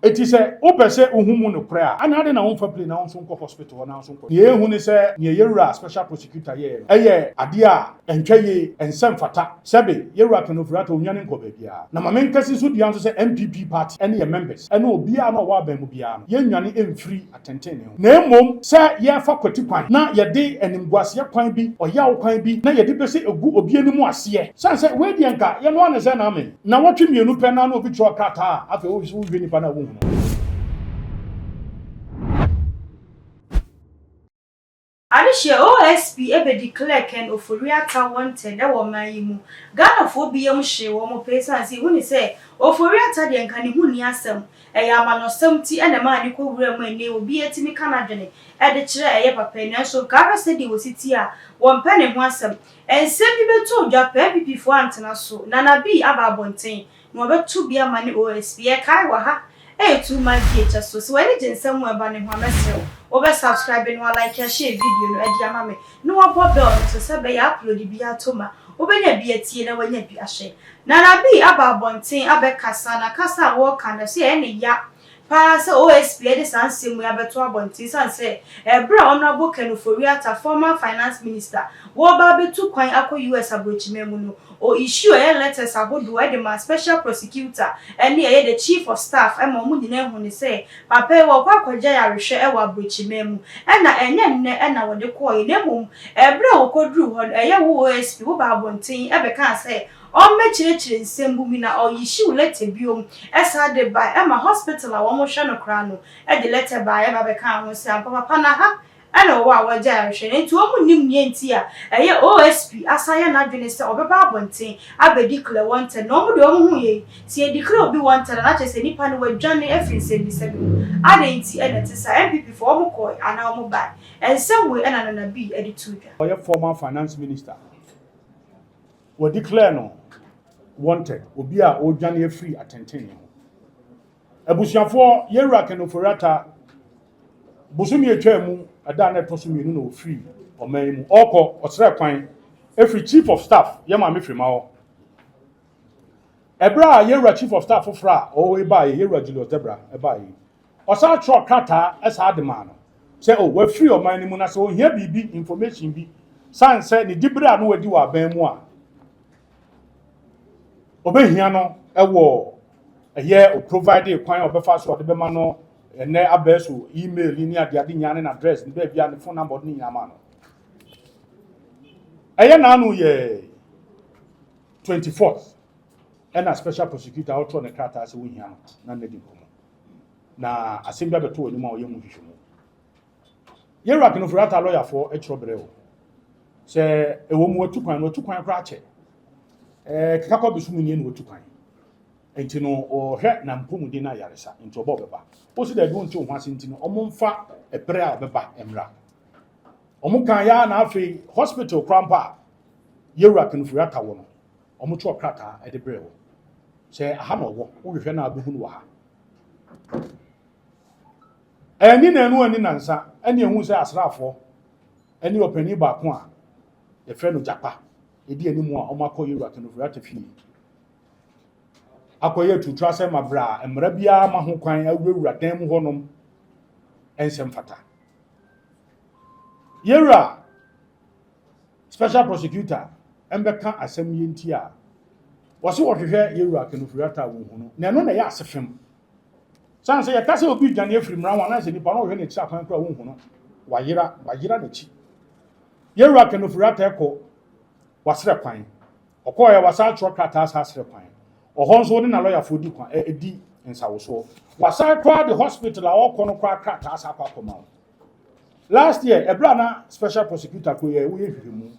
Eti sɛ wopɛ sɛ wohu mu nokorɛ a, ana adɛn na womfa plane na wo nso nkɔ hospital hɔ na wo nso nkɔ. Nea yɛhu ne sɛ nea yɛwura special prosecutor yɛɛ no ɛyɛ adeɛ a ɛntwa yie, ɛnsɛ mfata. Sɛbe yɛwura Ken Ofori-Atta onnwane nkɔ baabiara. Na ma menkasi so dua nso sɛ NPP party ɛne yɛn members ɛne obiara na ɔwɔ aban mu biara no, yɛnnwane mfiri atɛntrenee ho. Na mmom sɛ yɛrefa kwati kwan na yɛde animguaseɛ kwan bi, ɔyaw kwan bi na yɛde bɛsɛ egu obi anim aseɛ. Sane sɛ wei deɛ nka yɛnoa ne sɛ na ame nnawɔtwe mmienu pɛ na na obi twerɛ krataa a afei wohwɛ nipa no a wonhu no. Adehyeɛ, OSP bɛ declare Ken Ofori-Atta wanted wɔ ɔman yi mu. Ghanafoɔ bi yam hyee wɔn pɛ esiane sɛ yɛhu no sɛ Ofori-Atta deɛ nka ne ho nni asɛm. Ɛyɛ amanɔsɛm nti na ɛmaa ne kɔ wura mu a ɛnnɛ yi obiara tumi ka n'adwene de kyerɛ ɛyɛ papa yi. Nanso nka ahwɛ sɛdeɛ wɔsi te a, wɔmpɛ ne ho asɛm. Nsɛm bi bɛtɔɔ dwa pɛ, NPP foɔ antena so. Nana Bii aba abɔnten na wɔbɛto bi ama ne OSP. Yɛkae wɔ ha ɛyɛ too much DHS so. Sɛ w'ani gye nsɛm a ɛba no ho a, mɛsrɛ wo, wobɛ subscribe na wa like ahyɛ video no de ama me na wabɔ bell no so sɛ ɛbɛyɛ upload bi ato ma wobɛnya bi atie na wanya bi ahwɛ. Nana Bii aba abɔnten abɛkasa na kasa a wɔreka no ɛso yɛ ne ya paa sɛ OSP de saa nsɛm yi abɛto abɔnten esiane sɛ ɛberɛ a Honourable Ken Ofori-Atta, former finance minister, wɔreba abɛtu kwan akɔ US aborɔkyiman mu no, ɔ issue ɛyɛ letters ahodoɔ de maa special prosecutor ne ɛyɛ the chief of staff ma wɔn nyinaa hu no sɛ papa yi wɔrekɔ akɔgya yarehwɛ wɔ aborɔkyiman mu ɛna ɛnyɛ nnɛ na wɔde kɔeɛ na mmom ɛberɛ a wɔkɔduruu hɔ no ɛyɛ wo OSP wobaa abɔnten bɛkaa sɛ Ɔmmɛkyerɛkyerɛ nsɛm bu mu na ɔyihyiw lɛtɛ biom san de bae ɛma hospital a wɔhwɛ no koraa no de lɛtɛ baeɛ ba bɛkaa ho sɛ ampa papa no ha na ɔwɔ a wɔagyae ahwehwɛ no nti wɔn nnim nea nti a ɛyɛ OSP asan ayɛ n'adwene sɛ ɔbɛba abɔnten abɛ declare wanted na wɔn deɛ wɔn hu yei sɛ yɛ declare obi wanted a na kyerɛ sɛ nipa no wadwane afiri nsɛmmisa bi mu adɛn nti na ɛte saa NPP foɔ wɔn kɔe anaa wɔn bae nsɛm wei na Nana Bii de too dwa. Ɔyɛ former finance minister. Wɔ declare no wanted, obi a ɔredwane afiri atɛntrenee ho. Abusuafoɔ, Yɛwura Ken Ofori-Atta, bosome atwaa mu ɛda a na ɛtɔ so mmienu na ɔfiri ɔman yi mu. Ɔrekɔ, ɔsrɛ kwan ɛfiri Chief of Staff, yɛ maame Firima hɔ. Ɛberɛ a Yɛwura Chief of Staff foforɔ a ɔwɔ yi baeɛ, Yɛwura Julius Debra baeɛ yi, ɔsan twerɛ krataa ɛsaa de maa no sɛ o wafiri ɔman no mu na sɛ ohia biribi, information bi, san sɛ ne dibere a na wadi wɔ aban mu a ɔbɛhia no ɛwɔ ɛyɛ o provide kwan a ɔbɛfa so ɔde bɛma no ɛnɛ abɛɛ so email ne adeade nyinaa ne n'address ne baabi a ne phone number ɔde ne nyinaa ma no. Ɛyɛ n'ano yɛ 24th ɛna special prosecutor a ɔtwerɛ ne krataa sɛ wohia no na ne di nkɔmmɔ na asɛm bi abɛto wɔ anim a ɔyɛ mu nhwehwɛmu. Yɛwura Ken Ofori-Atta lɔyafoɔ atwerɛ brɛ o sɛ ɛwɔ mu watu kwan no, watu kwan koraa kyɛ keka kɔ bɛsum nie na watu kwan nti no ɔhwɛ na mpɔmuden no ayaresa nti ɔbɔ ɔbɛba. Wosi dɛ ɛbi nte wo ho ase nti no ɔmo mfa ɛberɛ a ɔbɛba mmra. Ɔmo kan ya na afei hospital koraa mpo a yɛwura Ken Ofori-Atta wɔ no, ɔmo twerɛ krataa ɛde brɛ wɔ sɛ aha na ɔwɔ, wohwehwɛ no a bɛhu no wɔ ha. Ɛni na ɛnu ani nansa ɛne ehu sɛ asraafoɔ ɛne ɔpanin baako a yɛfrɛ no Gyapa edi anim a ɔmo akɔ yɛwura Ken Ofori-Atta fie akɔyɛ atutura sɛ ma bra mmara biara ma ho kwan awurawura dan mu hɔnom ɛnsɛm fata. Yɛwura special prosecutor ɛmbɛka asɛm yi nti a wɔsi wɔhwehwɛ yɛwura Ken Ofori-Atta a wɔn hu no na ɛno na ɛyɛ ase fam san sɛ yɛka sɛ obi dwane afiri mmara ho anaasɛ nipa no wɔhwɛ n'akyi akwan kora wɔn hu no, wayera wayera n'akyi. Yɛwura Ken Ofori-Atta ɛkɔ wasrɛ kwan, ɔkɔɔ yɛ wasa atwerɛ krataa sa asrɛ kwan. Ɔhɔ nso ne na lɔyafoɔ di kwan ɛdi nsawosoɔ. Wasa koraa de hospital a ɔkɔ no koraa krataa sa akɔ akɔma wo. Last year ɛberɛ a na special prosecutor ko yɛ woyɛ hwehwɛmu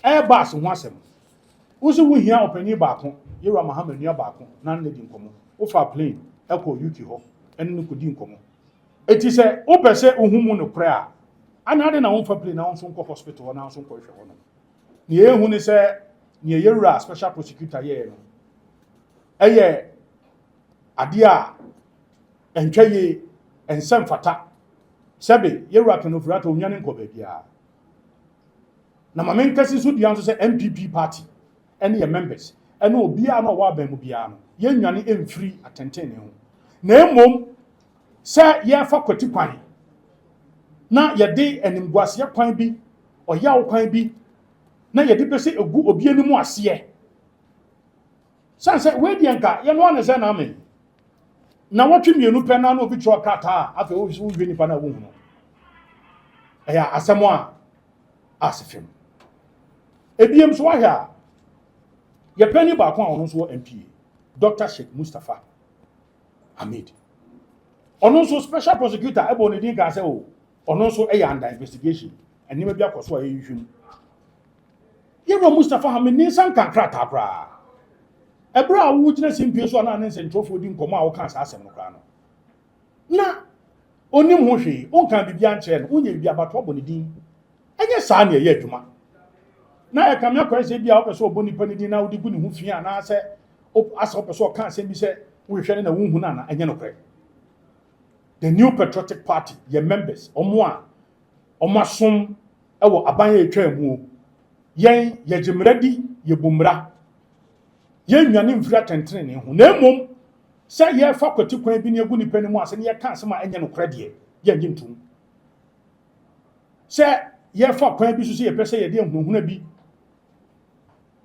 Airbus ho asɛm, wosi wohia ɔpanin baako, yɛwura Mahama nua baako, na ne di nkɔmmɔ. Wofa plane ɛkɔ UK hɔ ɛne no kɔdi nkɔmmɔ. Eti sɛ wopɛ sɛ wohu mu nokorɛ a, ana ade na womfa plane na wo nso nkɔ hospital hɔ na wo nso nkɔhwehwɛ hɔ no. Nea yɛhu ne sɛ nea yɛwura special prosecutor yɛɛ no ɛyɛ adeɛ a ɛntwa yie, ɛnsɛ mfata. Sɛbe yɛwura Ken Ofori-Atta onnwane nkɔ baabiara. Na ma menkasi so dua nso sɛ NPP party ɛne yɛ members ɛne obiara na ɔwɔ aban mu biara no, yɛnnwane mfiri atɛntrenee ho. Na mmom sɛ yɛrefa kwati kwan na yɛde animguaseɛ kwan bi, ɔyaw kwan bi, na yɛde pɛ sɛ egu obi anim aseɛ. Sane sɛ wei deɛ nka yɛnoa ne sɛ na ame. Na wɔtwe mmienu pɛ na na obi twerɛ krataa a afei wohwɛ nipa no a wohu no. Ɛyɛ asɛm a ase fam. Ebiem nso wahwɛ a yɛpɛ ni baako a ɔno nso wɔ NPA, Dr. Sheikh Mustapha Hamid. Ɔno nso special prosecutor ɛbɔ ne din kaa sɛ o ɔno nso ɛyɛ under investigation. Nneɛma bi akɔ so a yɛhwehwɛ mu. Yɛwura Mustapha Hamid ne nsa nka krataa koraa. Ɛberɛ a wogyina simpie so a na ne nsɛntwerɛfoɔ di nkɔmmɔ a woka saa asɛm no koraa no, na onim ho hwee, wonka biribi ankyerɛ no, wonyɛ biribi abatoɔ bɔ ne din. Ɛnyɛ saa na ɛyɛ adwuma. Na ɛka me akɔyɛ sɛ bi a wopɛ sɛ ɔbɔ nipa no din na wode gu ne ho fi anaasɛ asɛ wopɛ sɛ ɔka asɛm bi sɛ wohwehwɛ no na wonhu no ana, ɛnyɛ nokorɛ. The New Patriotic Party, yɛ members, ɔmo a ɔmo asom ɛwɔ aban a ɛtwa mu o. Yɛn yɛgye mmara di, yɛbu mmara. Yɛn nwane mfiri atɛntenenee ho. Na mmom sɛ yɛfa kwati kwan bi ne agu nipa no mu ase ne yɛka asɛm a ɛnyɛ nokorɛ deɛ, yɛnnye ntom. Sɛ yɛfa kwan bi so sɛ yɛpɛ sɛ yɛde ahunahuna bi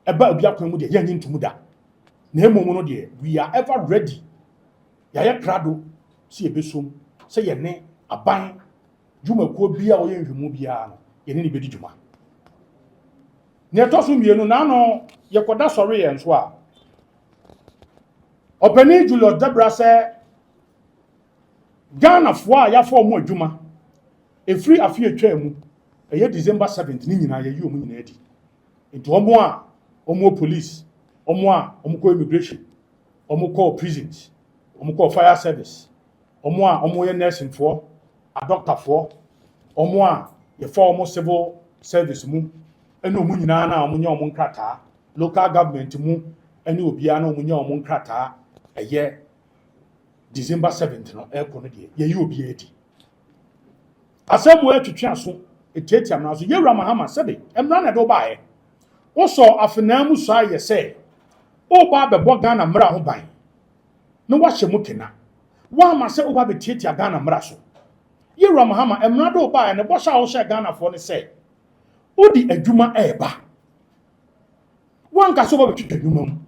ɛba obi akwan mu deɛ, yɛnnye ntom da. Na mmom no deɛ, we are ever ready. Yɛayɛ krado sɛ yɛbɛsom sɛ yɛne aban dwumakuo bi a ɔyɛ nhwɛmu biara no, yɛne ne bɛdi dwuma. Nea ɛtɔ so mmienu, n'ano yɛkɔda sɔre yɛn so a, ɔpanin Julius Debra sɛ Ghanafoɔ a yɛafa wɔn adwuma ɛfiri afe atwa mu, ɛyɛ December 7th ne nyinaa yɛyi wɔn nyinaa adi. Nti wɔn a wɔn wɔ police, wɔn a wɔn kɔ immigration, wɔn kɔ prisons, wɔn kɔ fire service, wɔn a wɔyɛ nursingfoɔ, adɔktafoɔ, wɔn a yɛfa wɔn civil service mu, ɛne wɔn nyinaa na wɔn nyɛ wɔn nkrataa, local government mu, ɛne obiara na wɔn nyɛ wɔn nkrataa, ɛyɛ December 7th no ɛkɔ no deɛ, yɛyi obiara adi. Asɛm wo atwitwe aso, etiatia mmara so. Yɛwura Mahama, sɛbe mmara na ɛde wo baeɛ. Wosɔ afenaa mu saa yɛ sɛ woba abɛbɔ Ghana mmara ho ban na wahyɛ mu kena. Woama sɛ woba abɛtiatia Ghana mmara so. Yɛwura Mahama, mmara de wo baeɛ no, bɔhyɛ a wohyɛ Ghanafoɔ ne sɛ wode adwuma ɛɛba. Woanka sɛ woba bɛtwitwa adwuma mu.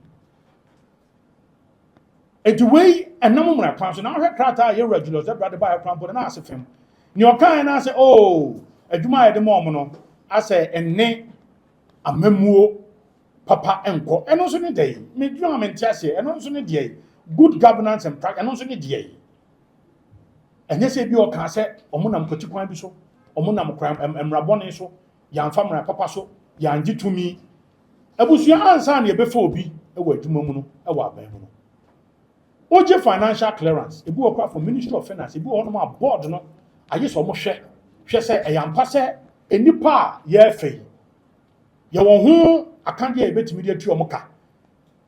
Enti wei ɛnam mmara kwan so na wohwɛ krataa a yɛwura Julius Debra de baeɛ kwan mpo no na ase fam. Nea ɔkaeɛ no asɛ oo adwuma a yɛde ma ɔmo no asɛ ɛne amammuo papa nkɔ. Ɛno nso ne deɛ medwuma a mente aseɛ. Ɛno nso ne deɛ good governance and practice. Ɛno nso ne deɛ ɛnyɛ sɛ bi ɔkaa sɛ ɔmo nam kwati kwan bi so, ɔmo nam kwan mmara bɔne so, yɛamfa mmara papa so, yɛangye tumi. Abusua, ansa na yɛbɛfa obi wɔ adwuma mu no, wɔ aban mu no, wogye financial clearance. Ebi wɔ kora from Ministry of Finance, ebi wɔ hɔnom a board no agye sɛ ɔmo hwɛ sɛ ɛyɛ ampa sɛ nnipa a yɛrefa yi yɛwɔ ho akadeɛ a yɛbɛtumi de atu ɔmo ka.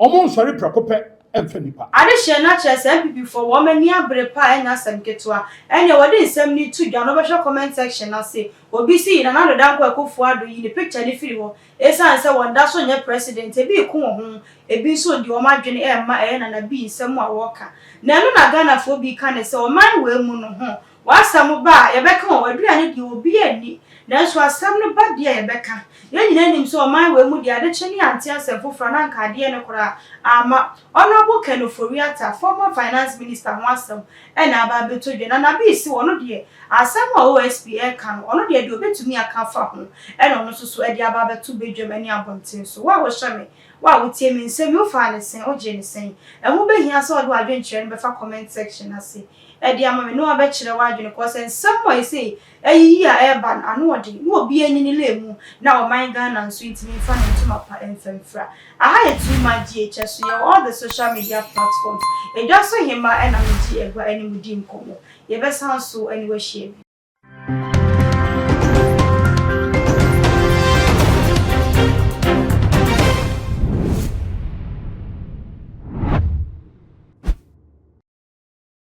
Ɔmo nsɔre prɛko pɛ ɛmfa nipa. Adehyɛ no akyerɛ sɛ NPP foɔ wɔn ani abere pa a ɛnyɛ asɛm ketewa. Ɛnneɛ wɔde nsɛm no to dwa no, wobɛhwɛ comment section ase. Obi si yi Nana Addo Dankwa Akufo-Addo yi ne picture no firi hɔ. Esiane sɛ wɔn da so nyɛ president, ebi reko wɔ ho, ebi nso de wɔn adwene ɛrema ɛyɛ Nana B nsɛm a wɔreka. Na ɛno na Ghanafoɔ bi ka ne sɛ ɔman wei mu no ho, w'asɛm ba a yɛbɛka wɔ w'aduane deɛ obi anni, nanso asɛm no ba deɛ a yɛbɛka. Yɛn nyinaa nim sɛ ɔman wei mu deɛ adekye ne ante asɛm foforɔ a na anka adeɛ no koraa ama. Honourable Ken Ofori-Atta, former finance minister ho asɛm ɛna aba abɛtɔ dwa. Nana B se ɔno deɛ asɛm a OSP ɛreka no, ɔno deɛ deɛ ɔbɛtumi aka afa ho ɛna ɔno nso so ɛde aba abɛto badwam ɛne abɔnten so. Wo a wohyɛ me, wo a wotie me nsɛm yi, wofaa ne sɛn, wogyee ne sɛn? Ɛho bɛhia sɛ wode w'adwenkyerɛ no bɛfa comment section ase ɛde ama me na wabɛkyerɛ w'adwene kɔ sɛ nsɛm a ɛsei ayiyi a ɛreba no ano ɔden na obi ani ne lɛ mu na ɔman Ghana nso ntumi mfa ne ntoma pa mfa mfira. Aha yɛ Too Much GH so yɛwɔ all the social media platforms. Edwa so hema ɛna megye agua anim di nkɔmmɔ. Yɛbɛsan so ne wahyia bi.